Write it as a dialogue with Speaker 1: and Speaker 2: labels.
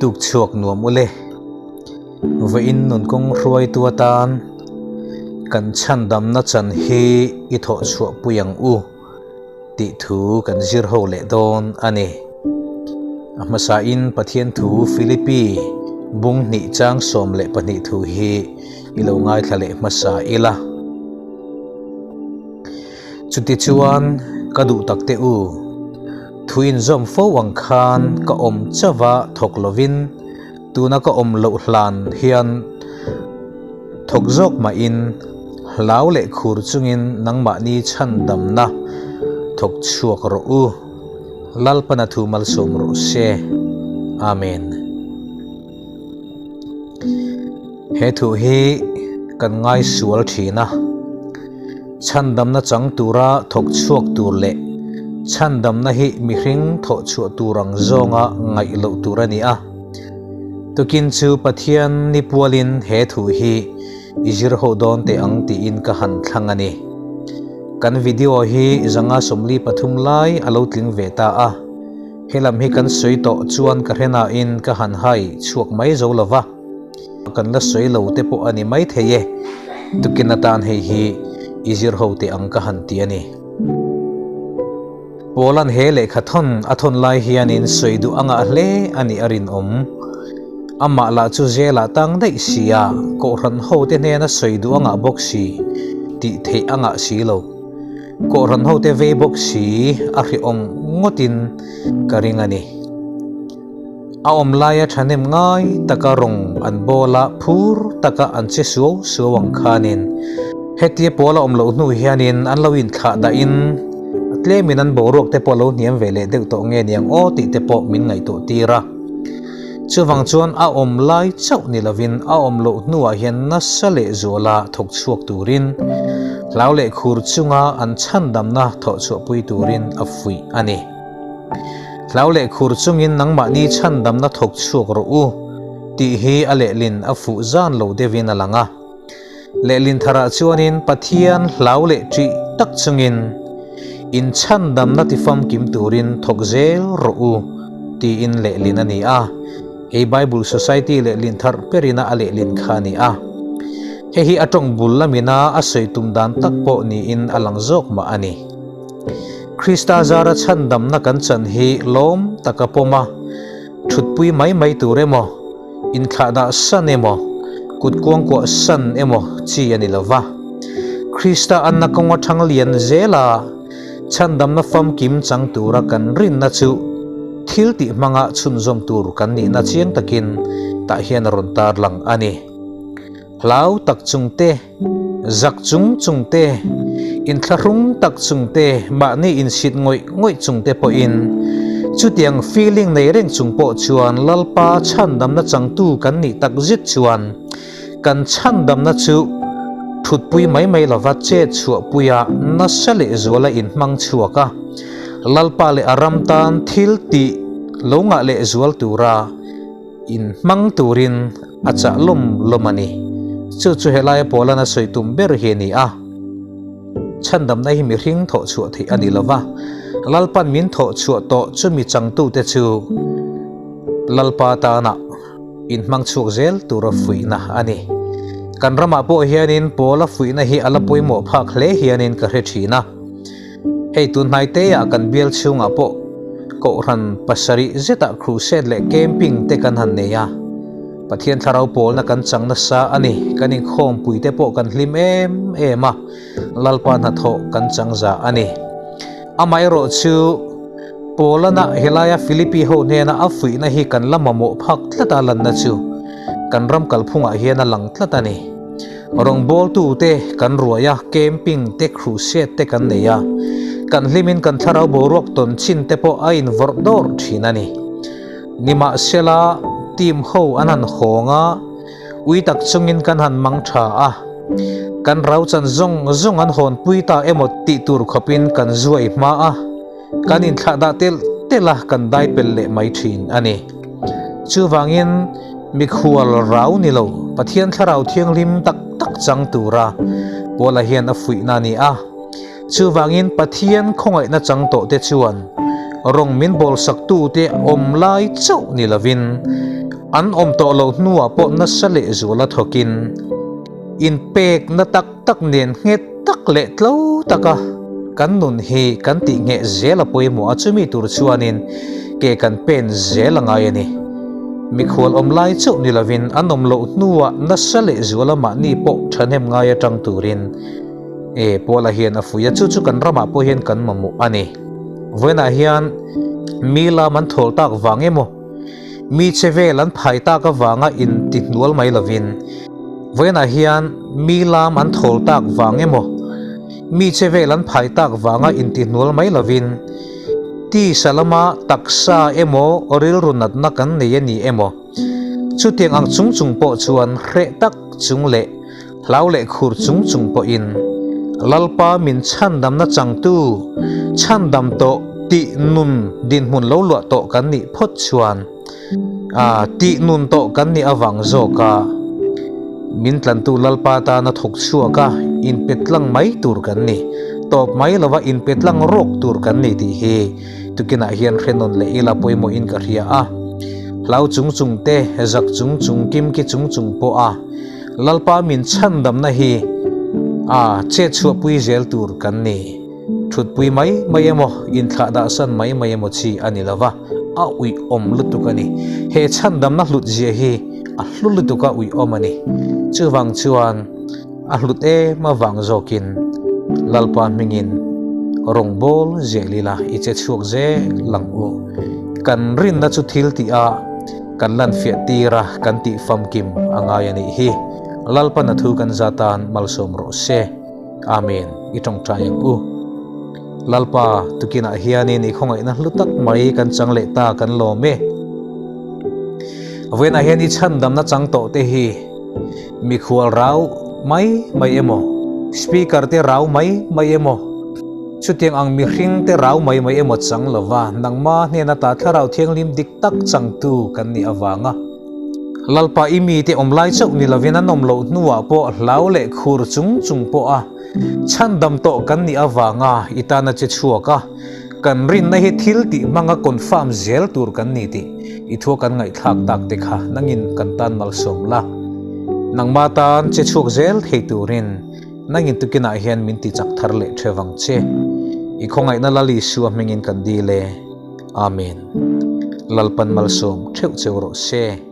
Speaker 1: Tuk chhuak nuam ule. Vawiin nunkawng hruaitu atan kan chhandamna chan hi i thawh chhuah pui ang u tih thu kan zir ho leh dawn a ni. A hmasain Pathian thu Philippi bung hnih chang 12 thu hi i lo ngaithla leh hmasa ila. Chutichuan ka duh tak teh u, thu inzawm fo ang khan ka awm chauh a thawk lovin tuna ka awm loh hlan hian thawk zawk mahin hlau leh khur chungin nangmahni chhandamna thawk chhuak rawh u. Lalpana thu malsawm rawh se. Amen. He thu hi kan ngaisual thin a. Chhandamna chang tura thawk chhuak tur leh chhandamna hi mihring thawh chhuah tur ang zawnga ngaih loh tur a ni a. Tukin chu Pathian ni pualin he thu hi i zir ho dawn teh ang tiin ka han thlang a ni. Kan video hi zanga 43 lai a lo tling ve ta a. Helam hi kan sawi tawh chuan ka hre nain ka han hai chhuak mai zo lo va, kan la sawi lo te pawh a ni mai thei e, tukin atan hei hi i zir ho teh ang ka han ti a ni. Paula'n he lehkha thawn a thawn lai hianin sawi duh a ngah hle a nih a rinawm. Amah lah chu zelah tang daih sia, kohhran hote hnena sawi duh a ngah bawk si, tih theih a ngah si lo. Kohhran hote vei bawk si a hrehawm ngawtin ka ring a ni. A awm laia thahnem ngai taka rawng an bawl a, phur taka an che suau suau ang khanin hetia pawl a awm loh hnu hianin an lo inthlah dahin tlemin an boruak te pawh a lo hniam ve leh deuh tawh nge niang aw tih te pawh min ngaihtuah tir a. Chuvang chuan a awm lai chauh ni lovin a awm loh hnuah hian nasa leh zuala thawk chhuak turin hlau leh khur chunga an chhandamna thawh chhuahpui turin a fuih a ni. Hlau leh khur chungin nangmahni chhandamna thawk chhuak rawh u tih hi a lehlin a fuh zan lo deuhin a lang a. Lehlin tharah chuanin Pathian hlau leh ṭih tak chungin in chhandamna tifamkim turin thawk zel rawh u tiin lehlin a ni a. Hei Bible Society lehlin thar perina a lehlin kha a ni a. Hei hi a tawng bul lamina a sawi tum dan tak pawh niin a lang zawk mah a ni. Krista zara chhandamna kan chan hi lawm taka pawm a, thutpui mai mai tur emaw, Inthlahdah san emaw, kut kuangkuah san emaw chi a ni lo va. Krista anna kawnga thang lian zela chhandamna famkim chang tura kan rinna chu thil tih hmanga chhunzawm tur kan nihna chiang takin tah hian a rawn tarlang a ni. Hlau tak chung te, zak chung chung te, inthlahrung tak chung te, mahni insit ngawih ngawih chung te pawhin chutiang feeling nei reng chung pawh chuan Lalpa chhandamna changtu kan nih tak zet chuan kan chhandamna chu thutpui mai mai lova chet chhuahpuia nasa leh zuala inhmang chhuak a, Lalpa leh a ram tan thil tih lo ngah leh zual tura In hmang turin a chah lawm lawm a ni. Chu chu helaia Paula'n a sawi tum ber hi a ni a. Chhandamna hi mihring thawh chhuah theih a ni lo va, Lalpa'n min thawh chhuah tawh chumi changtute chu Lalpa tana in hmang chhuak zel tura fuihna a ni. Kan ramah pawh hianin Paula fuihna hi a la pawimawh phak hle hianin ka hre thin a. Hei tun hnaiteah kan bial chhungah pawh Kohhran pasarih zetah crusade leh camping te kan han nei a, Pathian thlarau pawlna kan chang nasa a ni, kan inkhawmpui te pawh kan hlim em em a, Lalpa hnathawh kan chang za a ni. Amaherawh chu Paulana helaia Philippi ho hnena a fuihna hi kan la mamawh phak tlat a lanna chu kan ram kalphungah hian a lang tlat a ni. Rawngbawltute kan ruai a, camping te, crusade te kan nei a, kan hlimin kan thlarau boruak tawn chin te pawh a invawrh dawrh thin a ni. Nimahsela, team ho an han hawng a, ui tak chungin kan han mang tha a, kan rau chan zawng zawng an hawnpui ta emaw tih tur khawpin kan zuai hma a, kan inthlahdah telh telh a, kan daipel leh mai thin a ni. Chuvangin, Mikhual rau ni lo, Pathian Thlarau Thianghlim tak tak chang tura Paula hian a fuihna a ni a. Chuvangin Pathian khawngaihna chang tawhte chuan rawng min bawlsaktute awm lai chauh ni lovin An awm tawh loh hnuah pawh nasa lehzuala thawkin inpekna tak tak nen nghet tak leh tlo taka kan nun hi kan tih ngheh zel a pawimawh a, chumi tur chuanin ke kan pen zel a ngai a ni. Mikhual awm lai chauh ni lovin an awm loh hnuah nasa lehzuala mahni pawh thahnem ngai atang turin e Paula hian a fuih a, chu chu kan ramah pawh hian kan mamawh a ni. Vawiinah hian mi lam an thawl tak vang emaw, Mi che vel an phai tak avanga inti hnual mai lovin, vawiinah hian mi lam an thawl tak vang emaw, mi che vel an phai tak vanga inti hnual mai lovin, tisa lama taksa emaw rilru natna kan nei a ni emaw, chutiang ang chung chung pawh chuan hreh tak chung leh Hlau leh khur chung chung pawhin Lalpa min chhandamna changtu, chhandam tawh tih nun dinhmun lo luah tawh kan nih phawt chuan a tih nun tawh kan nih avang zawka min tlantu Lalpa tana thawk chhuaka inpetlang mai tur kan ni, tawp mai lova inpetlang rawk tur kan ni tih hi tukinah hian hrenawn leh ila pawimawhin ka hria a. Hlau chung chung te, zak chung chung, kimki chung chung pawha Lalpa min chhandamna hi a chet chhuahpui zel tur kan ni. Thutpui mai mai emaw, inthlah dahsan mai mai emaw chi a ni lova, a uiawm lutuk a ni. He chhandamna hlut zia hi a hlu lutuk a uiawm a ni. Chuvang chuan a hlut em avang zawkin Lalpa hmingin rawngbâwl zel ila i che chhuak zel ang u. Kan rinna chu thil tih a. Kan lan fiah tir a, kan tih famkim a ngai a nih hi. Lalpan a thu kan za tan malsawm rawh se. Amen. I tawngtai ang u. Lalpa, tukinah hianin i khawngaihna hlu tak mai kan chang leh ta kan lawm e. Vawiinah hian i chhandamna chang tawh te hi mikhual rau mai mai emaw, speaker te rau mai mai emaw, Chutiang ang mihring te rau mai mai emaw chang lova nangma hnena ta Thlarau Thianghlim dik tak changtu kan nih avanga Lalpa i mite awm lai chauh ni lovin an awm loh hnuah pawh hlau leh khur chung chung pawha chhandam tawh kan nih avanga i tana che chhuak a, kan rinna hi thil tih hmanga confirm zel tur kan ni tih i thua kan ngaihthlak tak te kha nangin kan tan malsawm la, nangma tan che chhuak zel thei turin. Nangin tukinah hian min ti chak thar leh theuh ang che. I khawngaihna Lal Isua hmingin kan dil e. Amen. Lalpan malsawm theuh cheu rawh se.